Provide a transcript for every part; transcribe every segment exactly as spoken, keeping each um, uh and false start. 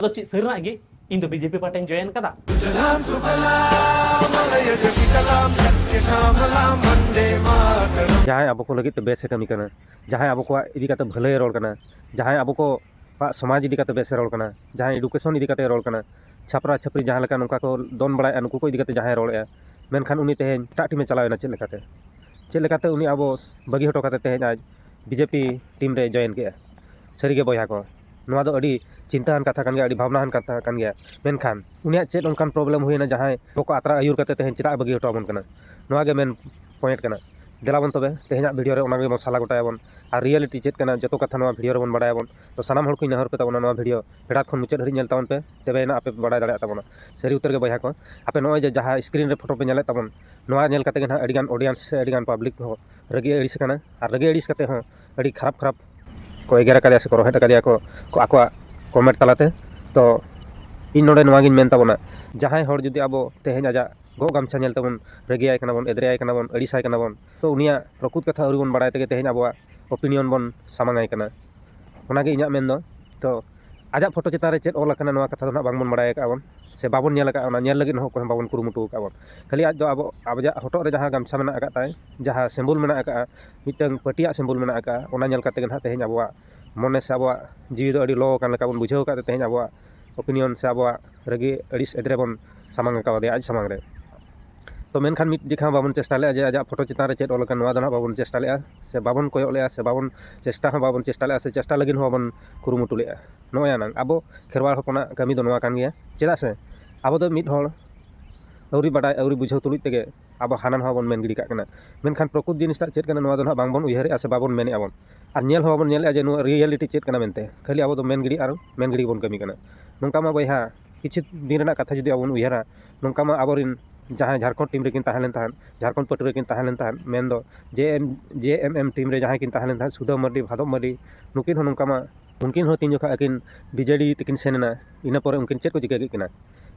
ᱟᱫᱚ ᱪᱮᱫ ᱥᱟᱹᱨᱤᱱᱟᱜ ᱜᱮ ᱤᱧ ᱫᱚ ᱵᱤᱡᱮᱯᱤ ᱯᱟᱨᱴᱤᱧ ᱡᱚᱭᱮᱱ ᱠᱟᱫᱟ᱾ ᱡᱟᱦᱟᱸᱭ ᱟᱵᱚ ᱠᱚ ᱞᱟᱹᱜᱤᱫ ᱛᱮ ᱵᱮᱥ ᱮ ᱠᱟᱹᱢᱤ ᱠᱟᱱᱟ, ᱡᱟᱦᱟᱸᱭ ᱟᱵᱚ ᱠᱚᱣᱟᱜ ᱤᱫᱤ ᱠᱟᱛᱮ ᱵᱷᱟᱹᱞᱟᱹᱭ ᱨᱚᱲ ᱠᱟᱱᱟ, ᱡᱟᱦᱟᱸᱭ ᱟᱵᱚ ᱠᱚᱣᱟᱜ ᱥᱚᱢᱟᱡᱽ ᱤᱫᱤ ᱠᱟᱛᱮ ᱵᱮᱥ ᱮ ᱨᱚᱲ ᱠᱟᱱᱟ, ᱡᱟᱦᱟᱸᱭ ᱮᱰᱩᱠᱮᱥᱚᱱ ᱤᱫᱤ ᱠᱟᱛᱮ ᱨᱚᱲ ᱠᱟᱱᱟ, ᱪᱷᱟᱯᱨᱟ ᱪᱷᱟᱯᱨᱤ ᱡᱟᱦᱟᱸ ᱞᱮᱠᱟ ᱱᱚᱝᱠᱟ ᱠᱚ ᱫᱚᱱ ᱵᱟᱲᱟᱭᱮᱫᱼᱟ, ᱱᱩᱠᱩ ᱠᱚ ᱤᱫᱤ ᱠᱟᱛᱮ ᱡᱟᱦᱟᱸᱭ ᱨᱚᱲᱮᱫᱼᱟ, ᱢᱮᱱᱠᱷᱟᱱ ᱩᱱᱤ ᱛᱮᱦᱮᱧ ᱮᱴᱟᱜ ᱴᱤᱢᱮ ᱪᱟᱞᱟᱣ ᱮᱱᱟ᱾ ᱪᱮᱫ ᱞᱮᱠᱟᱛᱮ ᱪᱮᱫ ᱞᱮᱠᱟᱛᱮ ᱩᱱᱤ ᱟᱵᱚ ᱵᱟᱹᱜᱤ ᱦᱚᱴᱚ ᱠᱟᱛᱮ ᱛᱮᱦᱮᱧ ᱟᱡ ᱵᱤᱡᱮᱯᱤ ᱴᱤᱢ ᱨᱮ ᱡᱚᱭᱮᱱ ᱠᱮᱫᱼᱟ? ᱥᱟᱹᱨᱤᱜᱮ ᱵᱚᱭᱦᱟ ᱠᱚ, ᱱᱚᱣᱟ ᱫᱚ ᱟᱹᱰᱤ ᱪᱤᱱᱛᱟᱹᱣᱟᱱ ᱠᱟᱛᱷᱟ ᱠᱟᱱ ᱜᱮᱭᱟ, ᱟᱹᱰᱤ ᱵᱷᱟᱵᱽᱱᱟᱣᱟᱱ ᱠᱟᱛᱷᱟ ᱠᱟᱱ ᱜᱮᱭᱟ᱾ ᱢᱮᱱᱠᱷᱟᱱ ᱩᱱᱤᱭᱟᱜ ᱪᱮᱫ ᱚᱱᱠᱟᱱ ᱯᱨᱚᱵᱞᱮᱢ ᱦᱩᱭᱮᱱᱟ ᱡᱟᱦᱟᱸᱭ ᱟᱵᱚ ᱠᱚ ᱟᱛᱨᱟ ᱟᱹᱭᱩᱨ ᱠᱟᱛᱮ ᱛᱮᱦᱮᱧ ᱪᱮᱫᱟᱜ ᱮ ᱵᱟᱹᱜᱤ ᱦᱚᱴᱚ ᱟᱵᱚᱱ ᱠᱟᱱᱟ? ᱱᱚᱣᱟ ᱜᱮ ᱢᱮᱱ ᱯᱚᱭᱮᱱᱴ ᱠᱟᱱᱟ᱾ ᱫᱮᱞᱟ ᱵᱚᱱ ᱛᱚᱵᱮ ᱛᱮᱦᱮᱧᱟᱜ ᱵᱷᱤᱰᱤᱭᱳ ᱨᱮ ᱚᱱᱟ ᱜᱮᱵᱚᱱ ᱥᱟᱞᱟ ᱜᱚᱴᱟᱭᱟᱵᱚᱱ᱾ ᱟᱨ ᱨᱤᱭᱮᱞᱤᱴᱤ ᱪᱮᱫ ᱠᱟᱱᱟ ᱡᱚᱛᱚ ᱠᱟᱛᱷᱟ ᱱᱚᱣᱟ ᱵᱷᱤᱰᱤᱭᱳ ᱨᱮᱵᱚᱱ ᱵᱟᱲᱟᱭᱟᱵᱚᱱ᱾ ᱛᱚ ᱥᱟᱱᱟᱢ ᱦᱚᱲ ᱠᱚᱧ ᱱᱮᱦᱚᱨ ᱯᱮ ᱛᱟᱵᱚᱱᱟ ᱱᱚᱣᱟ ᱵᱷᱤᱰᱤᱭᱳ ᱯᱷᱮᱰᱟᱛ ᱠᱷᱚᱱ ᱢᱩᱪᱟᱹᱫ ᱦᱟᱹᱨᱤᱡ ᱧᱮᱞ ᱛᱟᱵᱚᱱ ᱯᱮ, ᱛᱚᱵᱮᱭᱮᱱᱟ ᱟᱯᱮ ᱯᱮ ᱵᱟᱲᱟᱭ ᱫᱟᱲᱮᱭᱟᱜ ᱛᱟᱵᱚᱱᱟ ᱥᱟᱹᱨᱤ ᱩᱛᱟᱹᱨ ᱜᱮ ᱵᱚᱭᱦᱟ ᱠᱚ᱾ ᱟᱯᱮ ᱱᱚᱜᱼᱚᱭ ᱡᱮ ᱡᱟᱦᱟᱸ ᱥᱠᱨᱤᱱ ᱨᱮ ᱯᱷᱳᱴᱳ ᱯᱮ ᱧᱮᱞᱮᱫ ᱛᱟᱵᱚᱱ, ᱱᱚᱣᱟ ᱧᱮᱞ ᱠᱟᱛᱮ ᱜᱮ ᱱᱟᱦᱟᱜ ᱟᱹᱰᱤᱜᱟᱱ ᱚᱰᱤᱭᱮᱱᱥ ᱥᱮ ᱟᱹᱰᱤᱜᱟᱱ ᱯᱟᱵᱽᱞᱤᱠ ᱦᱚᱸ ᱨᱟᱹᱜᱤ ᱟᱹᱲᱤᱥ ᱟᱠᱟᱱᱟ᱾ ᱟᱨ ᱨᱟᱹᱜᱤ ᱟᱹᱲᱤᱥ ᱠᱟᱛᱮ ᱦᱚᱸ ᱟᱹᱰᱤ ᱠᱷᱟᱨᱟᱯ ᱠᱷᱟᱨᱟᱯ ᱠᱚ ᱮᱜᱮᱨ ᱟᱠᱟᱫᱮᱭᱟ ᱥᱮ ᱠᱚ ᱨᱚᱦᱮᱫ ᱟᱠᱟᱫᱮᱭᱟ ᱠᱚ ᱠᱚ ᱟᱠᱚᱣᱟᱜ ᱠᱚᱢᱮᱱᱴ ᱛᱟᱞᱟᱛᱮ᱾ ᱛᱚ ᱤᱧ ᱱᱚᱰᱮ ᱱᱚᱣᱟᱜᱤᱧ ᱢᱮᱱ ᱛᱟᱵᱚᱱᱟ, ᱡᱟᱦᱟᱸᱭ ᱦᱚᱲ ᱡᱩᱫᱤ ᱟᱵᱚ ᱛᱮᱦᱮᱧ ᱟᱡᱟᱜ ᱜᱚᱜ ᱜᱟᱢᱪᱷᱟ ᱧᱮᱞ ᱛᱮᱵᱚᱱ ᱨᱟᱹᱜᱤᱭᱟᱭ ᱠᱟᱱᱟ ᱵᱚᱱ, ᱮᱫᱽᱨᱮᱭᱟᱭ ᱠᱟᱱᱟ ᱵᱚᱱ, ᱟᱹᱲᱤᱥᱟᱭ ᱠᱟᱱᱟ ᱵᱚᱱ, ᱛᱚ ᱩᱱᱤᱭᱟᱜ ᱯᱨᱚᱠᱩᱛ ᱠᱟᱛᱷᱟ ᱟᱹᱣᱨᱤ ᱵᱚᱱ ᱵᱟᱲᱟᱭ ᱛᱮᱜᱮ ᱛᱮᱦᱮᱧ ᱟᱵᱚᱣᱟᱜ ᱚᱯᱤᱱᱤᱭᱚᱱ ᱵᱚᱱ ᱥᱟᱢᱟᱝ ᱟᱭ ᱠᱟᱱᱟ᱾ ᱚᱱᱟᱜᱮ ᱤᱧᱟᱹᱜ ᱢᱮᱱ ᱫᱚ᱾ ᱛᱚ ᱟᱡᱟᱜ ᱯᱷᱳᱴᱳ ᱪᱮᱛᱟᱱ ᱨᱮ ᱪᱮᱫ ᱚᱞ ᱟᱠᱟᱱᱟ ᱱᱚᱣᱟ ᱠᱟᱛᱷᱟ ᱫᱚ ᱱᱟᱦᱟᱜ ᱵᱟᱝᱵᱚᱱ ᱵᱟᱲᱟᱭ ᱟᱠᱟᱫᱼᱟ ᱵᱚᱱ, ᱥᱮ ᱵᱟᱵᱚᱱ ᱧᱮᱞ ᱟᱠᱟᱫᱼᱟ, ᱚᱱᱟ ᱧᱮᱞ ᱞᱟᱹᱜᱤᱫ ᱦᱚᱸ ᱚᱠᱚᱭ ᱦᱚᱸ ᱵᱟᱵᱚᱱ ᱠᱩᱨᱩᱢᱩᱴᱩ ᱟᱠᱟᱫᱼᱟ ᱵᱚᱱ᱾ ᱠᱷᱟᱹᱞᱤ ᱟᱡ ᱫᱚ ᱟᱵᱚ ᱟᱡᱟᱜ ᱦᱚᱴᱚᱜ ᱨᱮ ᱡᱟᱦᱟᱸ ᱜᱟᱢᱪᱷᱟ ᱢᱮᱱᱟᱜ ᱟᱠᱟᱫ ᱛᱟᱭ, ᱡᱟᱦᱟᱸ ᱥᱤᱢᱵᱚᱞ ᱢᱮᱱᱟᱜ ᱟᱠᱟᱫᱼᱟ, ᱢᱤᱫᱴᱟᱝ ᱯᱟᱹᱴᱤᱭᱟᱜ ᱥᱤᱢᱵᱚᱞ ᱢᱮᱱᱟᱜ ᱟᱠᱟᱫᱼᱟ, ᱚᱱᱟ ᱧᱮᱞ ᱠᱟᱛᱮ ᱜᱮ ᱱᱟᱦᱟᱜ ᱛᱮᱦᱮᱧ ᱟᱵᱚᱣᱟᱜ ᱢᱚᱱᱮ ᱥᱮ ᱟᱵᱚᱣᱟᱜ ᱡᱤᱣᱤ ᱫᱚ ᱟᱹᱰᱤ ᱞᱚ ᱟᱠᱟᱱ ᱞᱮᱠᱟ ᱵᱚᱱ ᱵᱩᱡᱷᱟᱹᱣ ᱟᱠᱟᱫ ᱛᱮ ᱛᱮᱦᱮᱧ ᱟᱵᱚᱣᱟᱜ ᱚᱯᱤᱱᱤᱭᱚᱱ ᱥᱮ ᱟᱵᱚᱣᱟᱜ ᱨᱟᱹᱜᱤ ᱟᱹᱲᱤᱥ ᱮᱫᱽᱨᱮ ᱵᱚᱱ ᱥᱟᱢᱟᱝ ᱟᱠᱟᱣᱟᱫᱮᱭᱟ ᱟᱡ ᱥᱟᱢᱟᱝ ᱨᱮ᱾ ᱛᱚ ᱢᱮᱱᱠᱷᱟᱱ ᱢᱤᱫ ᱡᱮᱠᱷᱟ ᱵᱟᱵᱚᱱ ᱪᱮᱥᱴᱟ ᱞᱮᱫᱼᱟ ᱡᱮ ᱟᱡᱟᱜ ᱯᱷᱳᱴᱳ ᱪᱮᱛᱟᱱ ᱨᱮ ᱪᱮᱫ ᱚᱞ ᱟᱠᱟᱱ ᱱᱚᱣᱟ ᱫᱚ ᱱᱟᱦᱟᱜ ᱵᱟᱵᱚᱱ ᱪᱮᱥᱴᱟ ᱞᱮᱫᱼᱟ, ᱥᱮ ᱵᱟᱵᱚᱱ ᱠᱚᱭᱚᱜ ᱞᱮᱫᱼᱟ, ᱥᱮ ᱵᱟᱵᱚᱱ ᱪᱮᱥᱴᱟ ᱦᱚᱸ ᱵᱟᱵᱚᱱ ᱪᱮᱥᱴᱟ ᱞᱮᱫᱼᱟ, ᱥᱮ ᱪᱮᱥᱴᱟ ᱞᱟᱹᱜᱤᱫ ᱦᱚᱸ ᱵᱟᱵᱚᱱ ᱠᱩᱨᱩᱢᱩᱴᱩ ᱞᱮᱫᱼᱟ᱾ ᱱᱚᱜᱼᱚᱭ ᱟᱱᱟᱝ ᱟᱵᱚ ᱠᱷᱮᱨᱣᱟᱲ ᱦᱚᱯᱚᱱᱟᱜ ᱠᱟᱹᱢᱤ ᱫᱚ ᱱᱚᱣᱟ ᱠᱟᱱ ᱜᱮᱭᱟ᱾ ᱪᱮᱫᱟᱜ ᱥᱮ ᱟᱵᱚ ᱫᱚ ᱢᱤᱫ ᱦᱚᱲ ᱟᱹᱣᱨᱤ ᱵᱟᱰᱟᱭ ᱟᱹᱣᱨᱤ ᱵᱩᱡᱷᱟᱹᱣ ᱛᱩᱞᱩᱡ ᱛᱮᱜᱮ ᱟᱵᱚ ᱦᱟᱱᱟ ᱱᱟᱣᱟ ᱵᱚᱱ ᱢᱮᱱ ᱜᱤᱰᱤ ᱠᱟᱜ ᱠᱟᱱᱟ᱾ ᱢᱮᱱᱠᱷᱟᱱ ᱯᱨᱚᱠᱩᱛ ᱡᱤᱱᱤᱥᱴᱟᱜ ᱪᱮᱫ ᱠᱟᱱᱟ ᱱᱚᱣᱟ ᱫᱚ ᱱᱟᱦᱟᱜ ᱵᱟᱝᱵᱚᱱ ᱩᱭᱦᱟᱹᱨᱮᱜᱼᱟ ᱥᱮ ᱵᱟᱵᱚᱱ ᱢᱮᱱᱮᱜᱼᱟ ᱵᱚᱱ᱾ ᱟᱨ ᱧᱮᱞ ᱦᱚᱸ ᱵᱟᱵᱚᱱ ᱧᱮᱞᱮᱜᱼᱟ ᱡᱮ ᱱᱚᱣᱟ ᱨᱤᱭᱮᱞᱤᱴᱤ ᱪᱮᱫ ᱠᱟᱱᱟ ᱢᱮᱱᱛᱮ, ᱠᱷᱟᱹᱞᱤ ᱟᱵᱚ ᱫᱚ ᱢᱮᱱ ᱜᱤᱰᱤ ᱟᱨ ᱢᱮᱱ ᱜᱤᱰᱤ ᱵᱚᱱ ᱠᱟᱹᱢᱤ ᱠᱟᱱᱟ᱾ ᱱᱚᱝᱠᱟ ᱢᱟ ᱵᱚᱭᱦᱟ, ᱠᱤᱪᱷᱩ ᱫᱤᱱ ᱨᱮᱱᱟᱜ ᱠᱟᱛᱷᱟ ᱡᱩᱫᱤ ᱟᱵᱚ ᱵᱚᱱ ᱩᱭᱦᱟᱹᱨᱟ, ᱱᱚᱝᱠᱟ ᱢᱟ ᱟᱵᱚᱨᱮᱱ ᱡᱟᱦᱟᱸᱭ ᱡᱷᱟᱲᱠᱷᱚᱸᱰ ᱴᱤᱢ ᱨᱮᱠᱤᱱ ᱛᱟᱦᱮᱸ ᱞᱮᱱ ᱛᱟᱦᱮᱸᱫ, ᱡᱷᱟᱲᱠᱷᱚᱸᱰ ᱯᱟᱹᱴᱤ ᱨᱮᱠᱤᱱ ᱛᱟᱦᱮᱸ ᱞᱮᱱ ᱛᱟᱦᱮᱸᱫ, ᱢᱮᱱᱫᱚ ᱡᱮ ᱮᱢ ᱡᱮ ᱮᱢ ᱮᱢ ᱴᱤᱢ ᱨᱮ ᱡᱟᱦᱟᱸᱭ ᱠᱤᱱ ᱛᱟᱦᱮᱸ ᱞᱮᱱ ᱛᱟᱦᱮᱸᱫ, ᱥᱩᱫᱷᱟᱹ ᱢᱟᱨᱰᱤ, ᱵᱷᱟᱫᱚᱵ ᱢᱟᱨᱰᱤ, ᱱᱩᱠᱤᱱ ᱦᱚᱸ ᱱᱚᱝᱠᱟ ᱢᱟ, ᱩᱱᱠᱤᱱ ᱦᱚᱸ ᱛᱤᱱ ᱡᱚᱠᱷᱟ ᱟᱹᱠᱤᱱ ᱵᱤᱡᱮᱰᱤ ᱛᱮᱠᱤᱱ ᱥᱮᱱ ᱮᱱᱟ, ᱤᱱᱟᱹ ᱯᱚᱨᱮ ᱩᱱᱠᱤᱱ ᱪᱮᱫ ᱠᱚ ᱪᱤᱠᱟᱹ ᱠᱮᱫ ᱠᱤᱱᱟ?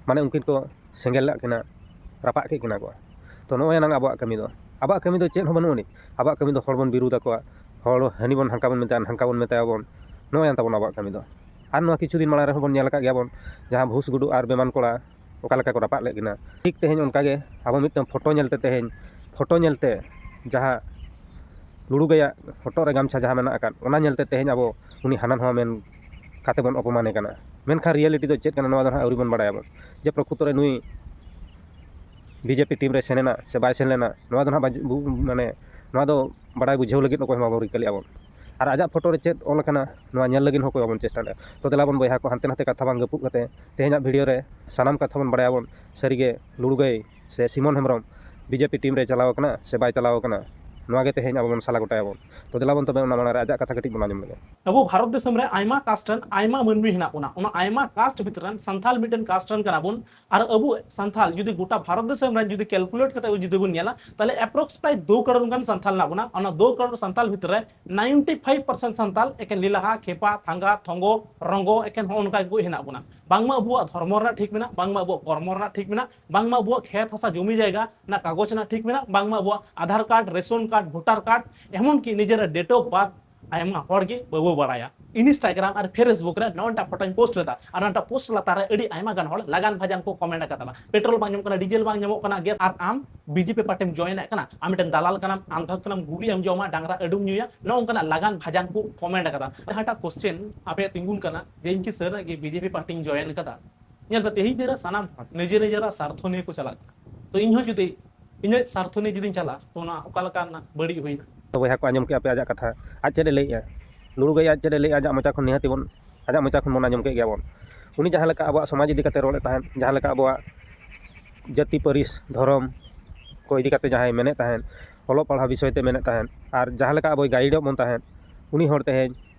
ᱢᱟᱱᱮ ᱩᱱᱠᱤᱱ ᱠᱚ ᱥᱮᱸᱜᱮᱞ ᱞᱟᱜ ᱠᱤᱱᱟ, ᱨᱟᱯᱟᱜ ᱠᱮᱫ ᱠᱤᱱᱟ ᱠᱚ᱾ ᱛᱚ ᱱᱚᱜᱼᱚᱭ ᱮᱱᱟᱝ ᱟᱵᱚᱣᱟᱜ ᱠᱟᱹᱢᱤ ᱫᱚ, ᱟᱵᱚᱣᱟᱜ ᱠᱟᱹᱢᱤ ᱫᱚ ᱪᱮᱫ ᱦᱚᱸ ᱵᱟᱹᱱᱩᱜ ᱟᱹᱱᱤᱡ᱾ ᱟᱵᱚᱣᱟᱜ ᱠᱟᱹᱢᱤ ᱫᱚ ᱦᱚᱲ ᱵᱚᱱ ᱵᱤᱨᱩᱫᱷ ᱟᱠᱚᱣᱟ, ᱦᱚᱲ ᱦᱟᱹᱱᱤ ᱵᱚᱱ ᱦᱟᱱᱠᱟ ᱵᱚᱱ ᱢᱮᱛᱟᱭᱟ, ᱱᱟᱝᱠᱟ ᱵᱚᱱ ᱢᱮᱛᱟᱭᱟ ᱵᱚᱱ, ᱱᱚᱜᱼᱚᱭ ᱮᱱ ᱛᱟᱵᱚᱱ ᱟᱵᱚᱣᱟᱜ ᱠᱟᱹᱢᱤ ᱫᱚ᱾ ᱟᱨ ᱱᱚᱣᱟ ᱠᱤᱪᱷᱩ ᱫᱤᱱ ᱢᱟᱲᱟᱝ ᱨᱮᱦᱚᱸ ᱵᱚᱱ ᱧᱮᱞ ᱟᱠᱟᱫ ᱜᱮᱭᱟ ᱵᱚᱱ, ᱡᱟᱦᱟᱸ ᱵᱷᱩᱥ ᱜᱩᱰᱩ ᱟᱨ ᱵᱮᱢᱟᱱ ᱠᱚᱲᱟ ᱚᱠᱟ ᱞᱮᱠᱟ ᱠᱚ ᱨᱟᱯᱟᱜ ᱞᱮᱫ ᱠᱤᱱᱟ᱾ ᱴᱷᱤᱠ ᱛᱮᱦᱮᱧ ᱚᱱᱠᱟ ᱜᱮ ᱟᱵᱚ ᱢᱤᱫᱴᱟᱝ ᱯᱷᱳᱴᱳ ᱧᱮᱞᱛᱮ, ᱛᱮᱦᱮᱧ ᱯᱷᱳᱴᱳ ᱧᱮᱞᱛᱮ ᱡᱟᱦᱟᱸ ᱞᱩᱲᱩ ᱜᱟᱹᱭᱟᱜ ᱦᱚᱴᱚᱜ ᱨᱮ ᱜᱟᱢᱪᱷᱟ ᱡᱟᱦᱟᱸ ᱢᱮᱱᱟᱜ ᱟᱠᱟᱫ, ᱚᱱᱟ ᱧᱮᱞᱛᱮ ᱛᱮᱦᱮᱧ ᱟᱵᱚ ᱩᱱᱤ ᱦᱟᱱᱟ ᱱᱟᱣᱟ ᱢᱮᱱ ᱠᱟᱛᱮ ᱵᱚᱱ ᱚᱯᱚᱢᱟᱱᱮ ᱠᱟᱱᱟ᱾ ᱢᱮᱱᱠᱷᱟᱱ ᱨᱤᱭᱮᱞᱤᱴᱤ ᱫᱚ ᱪᱮᱫ ᱠᱟᱱᱟ, ᱱᱚᱣᱟ ᱫᱚ ᱦᱟᱸᱜ ᱟᱹᱣᱨᱤ ᱵᱚᱱ ᱵᱟᱲᱟᱭᱟᱵᱚᱱ, ᱡᱮ ᱯᱨᱚᱠᱨᱤᱛᱚ ᱨᱮ ᱱᱩᱭ ᱵᱤᱡᱮᱯᱤ ᱴᱤᱢ ᱨᱮ ᱥᱮᱱ ᱮᱱᱟ ᱥᱮ ᱵᱟᱭ ᱥᱮᱱ ᱞᱮᱱᱟ, ᱱᱚᱣᱟ ᱫᱚ ᱦᱟᱸᱜ ᱵᱟᱡ-, ᱵᱩ-, ᱢᱟᱱᱮ ᱱᱚᱣᱟ ᱫᱚ ᱵᱟᱲᱟᱭ ᱵᱩᱡᱷᱟᱹᱣ ᱞᱟᱹᱜᱤᱫ ᱚᱠᱚᱭ ᱦᱚᱸ ᱵᱟᱵᱚᱱ ᱨᱤᱠᱟᱹ ᱞᱮᱫᱼᱟ ᱵᱚᱱ᱾ ᱟᱨ ᱟᱡᱟᱜ ᱯᱷᱳᱴᱳ ᱨᱮ ᱪᱮᱫ ᱚᱞ ᱟᱠᱟᱱᱟ, ᱱᱚᱣᱟ ᱧᱮᱞ ᱞᱟᱹᱜᱤᱫ ᱦᱚᱸ ᱚᱠᱚᱭ ᱵᱟᱵᱚᱱ ᱪᱮᱥᱴᱟ ᱞᱮᱫᱼᱟ᱾ ᱛᱚ ᱫᱮᱞᱟ ᱵᱚᱱ ᱵᱚᱭᱦᱟ ᱠᱚ, ᱦᱟᱱᱛᱮ ᱱᱟᱛᱮ ᱠᱟᱛᱷᱟ ᱵᱟᱝ ᱜᱟᱹᱯᱩᱜ ᱠᱟᱛᱮ ᱛᱮᱦᱮᱧᱟᱜ ᱵᱷᱤᱰᱤᱭᱳ ᱨᱮ ᱥᱟᱱᱟᱢ ᱠᱟᱛᱷᱟ ᱵᱚᱱ ᱵᱟᱲᱟᱭᱟᱵᱚᱱ᱾ ᱥᱟᱹᱨᱤᱜᱮ ᱞᱩᱲᱩ ᱜᱟᱹᱭ ᱥᱮ ᱥᱤᱢᱚᱱ ᱦᱮᱢᱵᱨᱚᱢ ᱵᱤᱡᱮᱯᱤ ᱴᱤᱢ ᱨᱮ ᱪᱟᱞᱟᱣ ᱟᱠᱟᱱᱟ ᱥᱮ ᱵᱟᱭ ᱪᱟᱞᱟᱣ ᱟᱠᱟᱱᱟ, ᱱᱚᱣᱟ ᱜᱮ ᱛᱮᱦᱮᱧ ᱟᱵᱚ ᱵᱚᱱ ᱥᱟᱞᱟ ᱜᱚᱴᱟᱭᱟᱵᱚᱱ᱾ ᱛᱚ ᱫᱮᱞᱟ ᱵᱚᱱ ᱛᱚᱵᱮ ᱚᱱᱟ ᱢᱟᱲᱟᱝ ᱨᱮ ᱟᱡᱟᱜ ᱠᱟᱛᱷᱟ ᱠᱟᱹᱴᱤᱡ ᱵᱚᱱ ᱟᱸᱡᱚᱢ ᱞᱮᱜᱮ᱾ ᱟᱵᱚ ᱵᱷᱟᱨᱚᱛ ᱫᱤᱥᱚᱢ ᱨᱮ ᱟᱭᱢᱟ ᱠᱟᱥᱴ ᱨᱮᱱ ᱟᱭᱢᱟ ᱢᱟᱹᱱᱢᱤ ᱦᱮᱱᱟᱜ ᱵᱚᱱᱟ᱾ ᱚᱱᱟ ᱟᱭᱢᱟ ᱠᱟᱥᱴ ᱵᱷᱤᱛᱨᱤ ᱨᱮᱱ ᱥᱟᱱᱛᱟᱞ ᱢᱤᱫᱴᱮᱱ ᱠᱟᱥᱴ ᱨᱮᱱ ᱠᱟᱱᱟ ᱵᱚᱱ᱾ ᱟᱨ ᱟᱵᱚ ᱥᱟᱱᱛᱟᱞ ᱡᱩᱫᱤ ᱜᱚᱴᱟ ᱵᱷᱟᱨᱚᱛ ᱫᱤᱥᱚᱢ ᱨᱮᱱ ᱡᱩᱫᱤ ᱠᱮᱞᱠᱩᱞᱮᱴ ᱠᱟᱛᱮ ᱡᱩᱫᱤ ᱵᱚᱱ ᱧᱮᱞᱟ, ᱛᱟᱦᱞᱮ ᱮᱯᱨᱚᱠᱥ ᱯᱨᱟᱭ ᱫᱩ ᱠᱟᱨᱳᱲ ᱜᱟᱱ ᱥᱟᱱᱛᱟᱞ ᱦᱮᱱᱟᱜ ᱵᱚᱱᱟ᱾ ᱚᱱᱟ ᱫᱩ ᱠᱟᱨᱳᱲ ᱥᱟᱱᱛᱟᱞ ᱵᱷᱤᱛᱨᱤ ᱨᱮ ᱱᱟᱭᱤᱱᱴᱤ ᱯᱷᱟᱭᱤᱵᱷ ᱯᱟᱨᱥᱮᱱᱴ ᱥᱟᱱᱛᱟᱞ ᱮᱠᱮᱱ ᱞᱤᱞᱟᱦᱟ, ᱠᱷᱮᱯᱟ, ᱛᱷᱟᱸᱜᱟ, ᱛᱷᱚᱸᱜᱚ, ᱨᱚᱸᱜᱚ, ᱮᱠᱮᱱ ᱦᱚᱸᱜᱼᱚ ᱱᱚᱝᱠᱟ ᱜᱮᱠᱚ ᱦᱮᱱᱟᱜ ᱵᱚᱱᱟ᱾ ᱵᱟᱝᱢᱟ ᱟᱵᱚᱣᱟᱜ ᱫᱷᱚᱨᱢᱚ ᱨᱮᱱᱟᱜ ᱴᱷᱤᱠ ᱢᱮᱱᱟᱜ, ᱵᱟᱝᱢᱟ ᱟᱵᱚᱣᱟᱜ ᱠᱚᱨᱢᱚ ᱨᱮᱱᱟᱜ ᱴᱷᱤᱠ ᱢᱮᱱᱟᱜ, ᱵᱟᱝᱢᱟ ᱟᱵᱚᱣᱟᱜ ᱠᱷᱮᱛ ᱦᱟᱥᱟ ᱡᱚᱢᱤ ᱡᱟᱭᱜᱟ ᱨᱮᱱᱟᱜ ᱠᱟᱜᱚᱡᱽ ᱨᱮᱱᱟᱜ ᱴᱷᱤᱠ ᱢᱮᱱᱟᱜ, ᱵᱟᱝᱢᱟ ᱟᱵᱚᱣᱟᱜ Aadhaar card, ration card, voter card, ᱮᱢᱚᱱ ᱠᱤ ᱱᱤᱡᱮᱨᱟᱜ ᱰᱮᱴ ᱚᱯᱷ ᱵᱟᱨᱛᱷ ᱟᱭᱢᱟ ᱦᱚᱲ ᱜᱮ ᱵᱟᱵᱚ ᱵᱟᱲᱟᱭᱟ᱾ ᱤᱱᱥᱴᱟᱜᱨᱟᱢ ᱟᱨ ᱯᱷᱮᱥᱵᱩᱠ ᱨᱮ ᱱᱚᱜᱼᱚᱭ ᱢᱤᱫᱴᱟᱝ ᱯᱷᱳᱴᱳᱧ ᱯᱳᱥᱴ ᱞᱮᱫᱟ, ᱟᱨ ᱚᱱᱟᱴᱟᱜ ᱯᱳᱥᱴ ᱞᱟᱛᱟᱨ ᱨᱮ ᱟᱹᱰᱤ ᱟᱭᱢᱟ ᱜᱟᱱ ᱦᱚᱲ ᱞᱟᱜᱟᱱ ᱵᱷᱟᱡᱟᱱ ᱠᱚ ᱠᱚᱢᱮᱱᱴ ᱟᱠᱟᱫᱟ᱾ ᱯᱮᱴᱨᱳᱞ ᱵᱟᱝ ᱧᱟᱢᱚᱜ ᱠᱟᱱᱟ, ᱰᱤᱡᱮᱞ ᱵᱟᱝ ᱧᱟᱢᱚᱜ ᱠᱟᱱᱟ, ᱜᱮᱥ, ᱟᱨ ᱟᱢ ᱵᱤᱡᱮᱯᱤ ᱯᱟᱨᱴᱤᱢ ᱡᱚᱭᱮᱱ ᱮᱫ ᱠᱟᱱᱟ, ᱟᱢ ᱢᱤᱫᱴᱮᱱ ᱫᱟᱞᱟᱞ ᱠᱟᱱᱟᱢ, ᱟᱱᱫᱷᱚᱠ ᱠᱟᱱᱟᱢ, ᱜᱩᱨᱤᱡ ᱮᱢ ᱡᱚᱢᱟ, ᱰᱟᱝᱨᱟ ᱟᱹᱰᱩᱢ ᱧᱩᱭᱟ, ᱱᱚᱜᱼᱚ ᱱᱚᱝᱠᱟᱱᱟᱜ ᱞᱟᱜᱟᱱ ᱵᱷᱟᱡᱟᱱ ᱠᱚ ᱠᱚᱢᱮᱱᱴ ᱟᱠᱟᱫᱟ᱾ ᱡᱟᱦᱟᱸᱴᱟᱜ ᱠᱚᱥᱪᱮᱱ ᱟᱯᱮ ᱛᱤᱸᱜᱩᱱ ᱠᱟᱱᱟ ᱡᱮ ᱤᱧ ᱠᱤ ᱥᱟᱹᱨᱤᱱᱟᱜ ᱜᱮ ᱵᱤᱡᱮᱯᱤ ᱯᱟᱨᱴᱤᱧ ᱡᱚᱭᱮᱱ ᱠᱟᱫᱟ? ᱧᱮᱞ ᱯᱮ, ᱛᱮᱦᱮᱧ ᱫᱤᱱ ᱨᱮ ᱥᱟᱱᱟᱢ ᱦᱚᱲ ᱱᱤᱡᱮ ᱱᱤᱡᱮᱨᱟᱜ ᱥᱟᱨᱛᱷᱚ ᱱᱤᱭᱮ ᱠᱚ ᱪᱟᱞᱟᱜ ᱠᱟᱱᱟ᱾ ᱛᱚ ᱤᱧ ᱦᱚᱸ ᱡᱩᱫᱤ ᱤᱧᱟᱹᱜ ᱥᱟᱨᱛᱷᱚ ᱱᱤᱭᱮ ᱡᱩᱫᱤᱧ ᱪᱟᱞᱟᱜᱼᱟ, ᱛᱚ ᱚᱱᱟ ᱚᱠᱟ ᱞᱮᱠᱟᱱᱟᱜ ᱵᱟᱹᱲᱤᱡ ᱦᱩᱭᱱᱟ? ᱛᱚ ᱵᱚᱭᱦᱟ ᱠᱚ, ᱟᱸᱡᱚᱢ ᱠᱮᱜᱼᱟ ᱯᱮ ᱟᱡᱟᱜ ᱠᱟᱛᱷᱟ, ᱟᱡ ᱪᱮᱫ ᱮ ᱞᱟᱹᱭᱮᱜᱼᱟ, ᱞᱩᱲᱩ ᱜᱟᱹᱭ ᱟᱡ ᱪᱮᱫ ᱮ ᱞᱟᱹᱭᱮᱜᱼᱟ ᱟᱡᱟᱜ ᱢᱚᱪᱟ ᱠᱷᱚᱱ, ᱱᱤᱦᱟᱹᱛᱤ ᱵᱚᱱ ᱟᱡᱟᱜ ᱢᱚᱪᱟ ᱠᱷᱚᱱ ᱵᱚᱱ ᱟᱸᱡᱚᱢ ᱠᱮᱫ ᱜᱮᱭᱟ ᱵᱚᱱ᱾ ᱩᱱᱤ ᱡᱟᱦᱟᱸ ᱞᱮᱠᱟ ᱟᱵᱚᱣᱟᱜ ᱥᱚᱢᱟᱡᱽ ᱤᱫᱤ ᱠᱟᱛᱮ ᱨᱚᱲᱮᱫ ᱛᱟᱦᱮᱸᱫ, ᱡᱟᱦᱟᱸ ᱞᱮᱠᱟ ᱟᱵᱚᱣᱟᱜ ᱡᱟᱹᱛᱤ, ᱯᱟᱹᱨᱤᱥ, ᱫᱷᱚᱨᱚᱢ ᱠᱚ ᱤᱫᱤ ᱠᱟᱛᱮ ᱡᱟᱦᱟᱸᱭ ᱢᱮᱱᱮᱫ ᱛᱟᱦᱮᱸᱫ, ᱚᱞᱚᱜ ᱯᱟᱲᱦᱟᱣ ᱵᱤᱥᱚᱭ ᱛᱮ ᱢᱮᱱᱮᱫ ᱛᱟᱦᱮᱸᱫ, ᱟᱨ ᱡᱟᱦᱟᱸ ᱞᱮᱠᱟ ᱟᱵᱚᱭ ᱜᱟᱭᱤᱰᱚᱜ ᱵᱚᱱ ᱛᱟᱦᱮᱸᱫ, ᱩᱱᱤ ᱦᱚᱲ ᱛᱮᱦᱮᱧ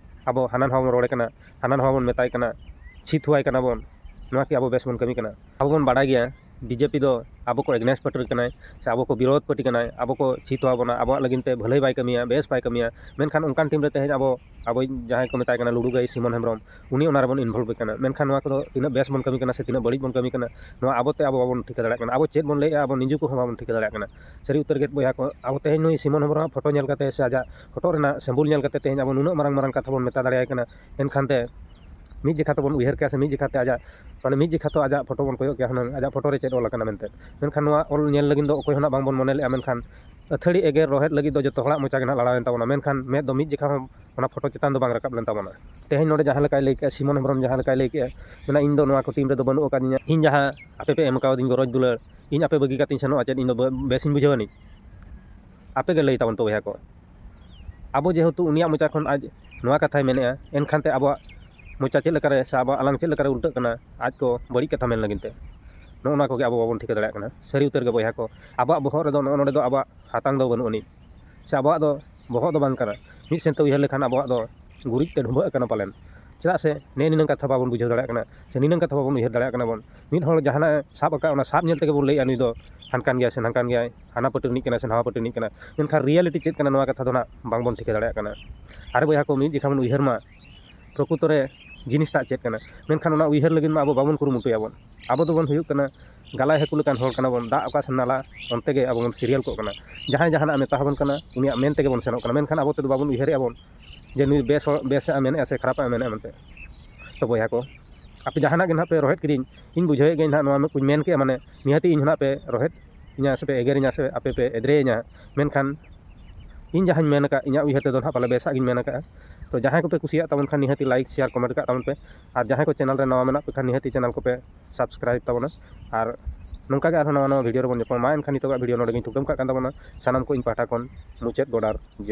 ᱟᱵᱚ ᱦᱟᱱᱟ ᱱᱟᱣᱟ ᱵᱚᱱ ᱨᱚᱲᱮ ᱠᱟᱱᱟ, ᱦᱟᱱᱟ ᱱᱟᱣᱟ ᱵᱚᱱ ᱢᱮᱛᱟᱭ ᱠᱟᱱᱟ, ᱪᱷᱤ ᱛᱷᱩᱣᱟᱭ ᱠᱟᱱᱟ ᱵᱚᱱ, ᱱᱚᱣᱟ ᱠᱤ ᱟᱵᱚ ᱵᱮᱥ ᱵᱚᱱ ᱠᱟᱹᱢᱤ ᱠᱟᱱᱟ? ᱟᱵᱚ ᱵᱚᱱ ᱵᱟᱲᱟᱭ ᱜᱮᱭᱟ ᱵᱤᱡᱮᱯᱤ ᱫᱚ ᱟᱵᱚ ᱠᱚ ᱮᱜᱽᱱᱮᱥᱴ ᱯᱟᱹᱴᱤ ᱠᱟᱱᱟᱭ, ᱥᱮ ᱟᱵᱚ ᱠᱚ ᱵᱤᱨᱳᱫᱷ ᱯᱟᱹᱴᱤ ᱠᱟᱱᱟᱭ, ᱟᱵᱚ ᱠᱚ ᱪᱷᱤ ᱛᱷᱩᱣᱟ ᱵᱚᱱᱟ, ᱟᱵᱚᱣᱟᱜ ᱞᱟᱹᱜᱤᱫ ᱛᱮ ᱵᱷᱟᱹᱞᱟᱹᱭ ᱵᱟᱭ ᱠᱟᱹᱢᱤᱭᱟ, ᱵᱮᱥ ᱵᱟᱭ ᱠᱟᱹᱢᱤᱭᱟ᱾ ᱢᱮᱱᱠᱷᱟᱱ ᱚᱱᱠᱟᱱ ᱴᱤᱢ ᱨᱮ ᱛᱮᱦᱮᱧ ᱟᱵᱚ, ᱟᱵᱚ ᱡᱟᱦᱟᱸᱭ ᱠᱚ ᱢᱮᱛᱟᱭ ᱠᱟᱱᱟ ᱞᱩᱲᱩ ᱜᱟᱹᱭ ᱥᱤᱢᱚᱱ ᱦᱮᱢᱵᱨᱚᱢ, ᱩᱱᱤ ᱚᱱᱟ ᱨᱮᱵᱚᱱ ᱤᱱᱵᱷᱚᱞᱵᱷ ᱠᱟᱱᱟ᱾ ᱢᱮᱱᱠᱷᱟᱱ ᱱᱚᱣᱟ ᱠᱚᱫᱚ ᱛᱤᱱᱟᱹᱜ ᱵᱮᱥ ᱵᱚᱱ ᱠᱟᱹᱢᱤ ᱠᱟᱱᱟ ᱥᱮ ᱛᱤᱱᱟᱹᱜ ᱵᱟᱹᱲᱤᱡ ᱵᱚᱱ ᱠᱟᱹᱢᱤ ᱠᱟᱱᱟ, ᱱᱚᱣᱟ ᱟᱵᱚ ᱛᱮ ᱟᱵᱚ ᱵᱟᱵᱚᱱ ᱴᱷᱤᱠᱟᱹ ᱫᱟᱲᱮᱭᱟᱜ ᱠᱟᱱᱟ᱾ ᱟᱵᱚ ᱪᱮᱫ ᱵᱚᱱ ᱞᱟᱹᱭᱮᱜᱼᱟ, ᱟᱵᱚ ᱱᱤᱡᱮ ᱠᱚᱦᱚᱸ ᱵᱟᱵᱚᱱ ᱴᱷᱤᱠᱟᱹ ᱫᱟᱲᱮᱭᱟᱜ ᱠᱟᱱᱟ᱾ ᱥᱟᱹᱨᱤ ᱩᱛᱟᱹᱨ ᱜᱮ ᱵᱚᱭᱦᱟ ᱠᱚ, ᱟᱵᱚ ᱛᱮᱦᱮᱧ ᱱᱩᱭ ᱥᱤᱢᱚᱱ ᱦᱮᱢᱵᱨᱚᱢᱟᱜ ᱯᱷᱳᱴᱳ ᱧᱮᱞ ᱠᱟᱛᱮ ᱥᱮ ᱟᱡᱟᱜ ᱦᱚᱴᱚᱜ ᱨᱮᱱᱟᱜ ᱥᱮᱢᱵᱩᱞ ᱧᱮᱞ ᱠᱟᱛᱮ ᱛᱮᱦᱮᱧ ᱟᱵᱚ ᱱᱩᱱᱟᱹᱜ ᱢᱟᱨᱟᱝ ᱢᱟᱨᱟᱝ ᱠᱟᱛᱷᱟ ᱵᱚᱱ ᱢᱮᱛᱟ ᱫᱟᱲᱮᱭᱟᱭ ᱠᱟᱱᱟ᱾ ᱮᱱᱠᱷᱟᱱ ᱛᱮ ᱢᱤᱫ ᱡᱮᱠᱷᱟ ᱛᱮᱵᱚᱱ ᱩᱭᱦᱟᱹᱨ ᱠᱮᱭᱟ ᱥᱮ ᱢᱤᱫ ᱡᱮᱠᱷᱟ ᱛᱮ ᱟᱡᱟᱜ, ᱢᱟᱱᱮ ᱢᱤᱫ ᱡᱮᱠᱷᱟ ᱛᱚ ᱟᱡᱟᱜ ᱯᱷᱳᱴᱳ ᱵᱚᱱ ᱠᱚᱭᱚᱜ ᱠᱮᱭᱟ ᱦᱩᱱᱟᱹᱝ, ᱟᱡᱟᱜ ᱯᱷᱳᱴᱳ ᱨᱮ ᱪᱮᱫ ᱚᱞ ᱟᱠᱟᱱᱟ ᱢᱮᱱᱛᱮ᱾ ᱢᱮᱱᱠᱷᱟᱱ ᱱᱚᱣᱟ ᱚᱞ ᱧᱮᱞ ᱞᱟᱹᱜᱤᱫ ᱫᱚ ᱚᱠᱚᱭ ᱦᱚᱸ ᱱᱟᱜ ᱵᱟᱝᱵᱚᱱ ᱢᱚᱱᱮ ᱞᱮᱜᱼᱟ, ᱢᱮᱱᱠᱷᱟᱱ ᱟᱹᱛᱷᱟᱹᱲᱤ ᱮᱜᱮᱨ ᱨᱚᱦᱮᱫ ᱞᱟᱹᱜᱤᱫ ᱫᱚ ᱡᱚᱛᱚ ᱦᱚᱲᱟᱜ ᱢᱚᱪᱟ ᱜᱮ ᱱᱟᱜ ᱞᱟᱲᱟᱣᱮᱱ ᱛᱟᱵᱚᱱᱟ, ᱢᱮᱱᱠᱷᱟᱱ ᱢᱮᱫ ᱫᱚ ᱢᱤᱫ ᱡᱮᱠᱷᱟ ᱦᱚᱸ ᱚᱱᱟ ᱯᱷᱳᱴᱳ ᱪᱮᱛᱟᱱ ᱫᱚ ᱵᱟᱝ ᱨᱟᱠᱟᱵ ᱞᱮᱱ ᱛᱟᱵᱚᱱᱟ᱾ ᱛᱮᱦᱮᱧ ᱱᱚᱰᱮ ᱡᱟᱦᱟᱸ ᱞᱮᱠᱟᱭ ᱞᱟᱹᱭ ᱠᱮᱜᱼᱟ, ᱥᱤᱢᱚᱱ ᱦᱮᱢᱵᱨᱚᱢ ᱡᱟᱦᱟᱸ ᱞᱮᱠᱟᱭ ᱞᱟᱹᱭ ᱠᱮᱜᱼᱟ, ᱢᱮᱱᱟ, "ᱤᱧ ᱫᱚ ᱱᱚᱣᱟ ᱠᱚ ᱴᱤᱢ ᱨᱮᱫᱚ ᱵᱟᱹᱱᱩᱜ ᱟᱠᱟᱫᱤᱧᱟ, ᱤᱧ ᱡᱟᱦᱟᱸ ᱟᱯᱮ ᱯᱮ ᱮᱢ ᱠᱟᱣᱫᱤᱧ ᱜᱚᱨᱚᱡᱽ ᱫᱩᱞᱟᱹᱲ, ᱤᱧ ᱟᱯᱮ ᱵᱟᱹᱜᱤ ᱠᱟᱛᱮᱧ ᱥᱮᱱᱚᱜᱼᱟ, ᱪᱮᱫ ᱤᱧ ᱫᱚ ᱵᱮᱥᱤᱧ ᱵᱩᱡᱷᱟᱹᱣ ᱟᱹᱱᱤᱡ?" ᱟᱯᱮ ᱜᱮ ᱞᱟᱹᱭ ᱛᱟᱵᱚᱱ ᱯᱮ ᱵᱚᱭᱦᱟ ᱠᱚ᱾ ᱟᱵᱚ ᱡᱮᱦᱮᱛᱩ ᱩᱱᱤᱭᱟᱜ ᱢᱚᱪᱟ ᱠᱷᱚᱱ ᱟᱡ ᱱᱚᱣᱟ ᱠᱟᱛᱷᱟᱭ ᱢᱮᱱᱮᱜᱼᱟ, ᱮᱱᱠᱷᱟᱱ ᱛᱮ ᱟᱵᱚᱣᱟᱜ ᱢᱚᱪᱟ ᱪᱮᱫ ᱞᱮᱠᱟᱨᱮ ᱥᱮ ᱟᱵᱚᱣᱟᱜ ᱟᱞᱟᱝ ᱪᱮᱫ ᱞᱮᱠᱟᱨᱮ ᱩᱞᱴᱟᱹᱜ ᱠᱟᱱᱟ ᱟᱡ ᱠᱚ ᱵᱟᱹᱲᱤᱡ ᱠᱟᱛᱷᱟ ᱢᱮᱱ ᱞᱟᱹᱜᱤᱫ ᱛᱮ? ᱱᱚᱜᱼᱚ ᱱᱚᱣᱟ ᱠᱚᱜᱮ ᱟᱵᱚ ᱵᱟᱵᱚᱱ ᱴᱷᱤᱠᱟᱹ ᱫᱟᱲᱮᱭᱟᱜ ᱠᱟᱱᱟ᱾ ᱥᱟᱹᱨᱤ ᱩᱛᱟᱹᱨ ᱜᱮ ᱵᱚᱭᱦᱟ ᱠᱚ, ᱟᱵᱚᱣᱟᱜ ᱵᱚᱦᱚᱜ ᱨᱮᱫᱚ ᱱᱚᱜᱼᱚ ᱱᱚᱰᱮ ᱫᱚ ᱟᱵᱚᱣᱟᱜ ᱦᱟᱛᱟᱝ ᱫᱚ ᱵᱟᱹᱱᱩᱜ ᱟᱹᱱᱤᱡ, ᱥᱮ ᱟᱵᱚᱣᱟᱜ ᱫᱚ ᱵᱚᱦᱚᱜ ᱫᱚ ᱵᱟᱝ ᱠᱟᱱᱟ᱾ ᱢᱤᱫ ᱥᱮᱱ ᱛᱮ ᱩᱭᱦᱟᱹᱨ ᱞᱮᱠᱷᱟᱱ ᱟᱵᱚᱣᱟᱜ ᱫᱚ ᱜᱩᱨᱤᱡ ᱛᱮ ᱰᱷᱩᱸᱵᱟᱹᱜ ᱟᱠᱟᱱᱟ ᱯᱟᱞᱮᱱ᱾ ᱪᱮᱫᱟᱜ ᱥᱮ ᱱᱮ ᱱᱤᱱᱟᱹᱝ ᱠᱟᱛᱷᱟ ᱵᱟᱵᱚᱱ ᱵᱩᱡᱷᱟᱹᱣ ᱫᱟᱲᱮᱭᱟᱜ ᱠᱟᱱᱟ, ᱥᱮ ᱱᱤᱱᱟᱹᱝ ᱠᱟᱛᱷᱟ ᱵᱟᱵᱚᱱ ᱩᱭᱦᱟᱹᱨ ᱫᱟᱲᱮᱭᱟᱜ ᱠᱟᱱᱟ ᱵᱚᱱ᱾ ᱢᱤᱫ ᱦᱚᱲ ᱡᱟᱦᱟᱱᱟᱜ ᱮ ᱥᱟᱵ ᱟᱠᱟᱫ, ᱚᱱᱟ ᱥᱟᱵ ᱧᱮᱞ ᱛᱮᱜᱮ ᱵᱚᱱ ᱞᱟᱹᱭᱮᱫᱼᱟ, ᱱᱩᱭ ᱫᱚ ᱦᱟᱱᱠᱟᱱ ᱜᱮᱭᱟ ᱥᱮ ᱱᱟᱝᱠᱟᱱ ᱜᱮᱭᱟᱭ, ᱦᱟᱱᱟ ᱯᱟᱹᱴᱤ ᱨᱤᱱᱤᱡ ᱠᱟᱱᱟᱭ ᱥᱮ ᱱᱟᱣᱟ ᱯᱟᱹᱴᱤ ᱨᱤᱱᱤᱡ ᱠᱟᱱᱟᱭ᱾ ᱢᱮᱱᱠᱷᱟᱱ ᱨᱤᱭᱮᱞᱤᱴᱤ ᱪᱮᱫ ᱠᱟᱱᱟ, ᱱᱚᱣᱟ ᱠᱟᱛᱷᱟ ᱫᱚ ᱱᱟᱜ ᱵᱟᱝᱵᱚᱱ ᱴᱷᱤᱠᱟᱹ ᱫᱟᱲᱮᱭᱟᱜ ᱠᱟᱱᱟ᱾ ᱟᱨᱮ ᱵᱚᱭᱦᱟ ᱠᱚ, ᱢᱤᱫ ᱡᱮᱠᱷᱟ ᱵᱚᱱ ᱩᱭᱦᱟᱹᱨ ᱢᱟ, ᱯᱨᱚᱠᱩᱛᱚ ᱨᱮ ᱡᱤᱱᱤᱥᱴᱟᱜ ᱪᱮᱫ ᱠᱟᱱᱟ, ᱢᱮᱱᱠᱷᱟᱱ ᱚᱱᱟ ᱩᱭᱦᱟᱹᱨ ᱞᱟᱹᱜᱤᱫ ᱢᱟ ᱟᱵᱚ ᱵᱟᱵᱚᱱ ᱠᱩᱨᱩᱢᱩᱴᱩᱭᱟᱵᱚᱱ᱾ ᱟᱵᱚ ᱫᱚᱵᱚᱱ ᱦᱩᱭᱩᱜ ᱠᱟᱱᱟ ᱜᱟᱞᱟᱭ ᱦᱟᱹᱠᱩ ᱞᱮᱠᱟᱱ ᱦᱚᱲ ᱠᱟᱱᱟ ᱵᱚᱱ, ᱫᱟᱜ ᱚᱠᱟ ᱥᱮᱱ ᱱᱟᱞᱟ, ᱚᱱᱛᱮ ᱜᱮ ᱟᱵᱚ ᱵᱚᱱ ᱥᱤᱨᱤᱭᱟᱞ ᱠᱚᱜ ᱠᱟᱱᱟ᱾ ᱡᱟᱦᱟᱸᱭ ᱡᱟᱦᱟᱱᱟᱜ ᱮ ᱢᱮᱛᱟ ᱵᱚᱱ ᱠᱟᱱᱟ, ᱩᱱᱤᱭᱟᱜ ᱢᱮᱱ ᱛᱮᱜᱮ ᱵᱚᱱ ᱥᱮᱱᱚᱜ ᱠᱟᱱᱟ, ᱢᱮᱱᱠᱷᱟᱱ ᱟᱵᱚ ᱛᱮᱫᱚ ᱵᱟᱵᱚᱱ ᱩᱭᱦᱟᱹᱨᱮᱜᱼᱟ ᱵᱚᱱ ᱡᱮ ᱱᱩᱭ ᱵᱮᱥ ᱦᱚᱲ, ᱵᱮᱥᱟᱜ ᱮ ᱢᱮᱱᱮᱜᱼᱟ ᱥᱮ ᱠᱷᱟᱨᱟᱯᱟᱜ ᱮ ᱢᱮᱱᱮᱜᱼᱟ ᱢᱮᱱᱛᱮ᱾ ᱛᱚ ᱵᱚᱭᱦᱟ ᱠᱚ, ᱟᱯᱮ ᱡᱟᱦᱟᱱᱟᱜ ᱜᱮ ᱱᱟᱦᱟᱜ ᱯᱮ ᱨᱚᱦᱮᱫ ᱠᱤᱫᱤᱧ, ᱤᱧ ᱵᱩᱡᱷᱟᱹᱣᱮᱫ ᱜᱮᱭᱟᱹᱧ ᱱᱟᱦᱟᱜ, ᱱᱚᱣᱟ ᱠᱚᱧ ᱢᱮᱱ ᱠᱮᱜᱼᱟ, ᱢᱟᱱᱮ ᱱᱤᱦᱟᱹᱛᱤ ᱤᱧ ᱦᱚᱸ ᱱᱟᱦᱟᱜ ᱯᱮ ᱨᱚᱦᱮᱫ ᱤᱧᱟ ᱥᱮ ᱯᱮ ᱮᱜᱮᱨᱤᱧᱟ ᱥᱮ ᱟᱯᱮ ᱯᱮ ᱮᱫᱽᱨᱮᱭᱟᱹᱧᱟ, ᱢᱮᱱᱠᱷᱟᱱ ᱤᱧ ᱡᱟᱦᱟᱸᱧ ᱢᱮᱱ ᱟᱠᱟᱫ, ᱤᱧᱟᱹᱜ ᱩᱭᱦᱟᱹᱨ ᱛᱮᱫᱚ ᱱᱟᱦᱟᱜ ᱯᱟᱞᱮ ᱵᱮᱥᱟᱜ ᱜᱤᱧ ᱢᱮᱱ ᱟᱠᱟᱫᱼᱟ᱾ ᱛᱚ ᱡᱟᱦᱟᱸᱭ ᱠᱚᱯᱮ ᱠᱩᱥᱤᱭᱟᱜ ᱛᱟᱵᱚᱱ ᱠᱷᱟᱱ ᱱᱤᱦᱟᱹᱛᱤ like, share, comment ᱠᱟᱜ ᱛᱟᱵᱚᱱ ᱯᱮ, ᱟᱨ ᱡᱟᱦᱟᱸᱭ ᱠᱚ channel ᱨᱮ ᱱᱟᱣᱟ ᱢᱮᱱᱟᱜ ᱯᱮ ᱠᱷᱟᱱ ᱱᱤᱦᱟᱹᱛᱤ channel ᱠᱚᱯᱮ subscribe ᱛᱟᱵᱚᱱᱟ᱾ ᱟᱨ ᱱᱚᱝᱠᱟ ᱜᱮ ᱟᱨᱦᱚᱸ ᱱᱟᱣᱟ ᱱᱟᱣᱟ video ᱨᱮᱵᱚᱱ ᱧᱟᱯᱟᱢᱟ᱾ ᱢᱟ ᱮᱱᱠᱷᱟᱱ ᱱᱤᱛᱚᱜᱟᱜ video ᱱᱚᱰᱮ ᱜᱤᱧ ᱛᱷᱩᱠᱟᱹᱢ ᱠᱟᱜ ᱠᱟᱱ ᱛᱟᱵᱚᱱᱟ᱾ ᱥᱟᱱᱟᱢ ᱠᱚ ᱤᱧ ᱯᱟᱦᱴᱟ ᱠᱷᱚᱱ ᱢᱩᱪᱟᱹᱫ ᱜᱚᱰᱟᱨ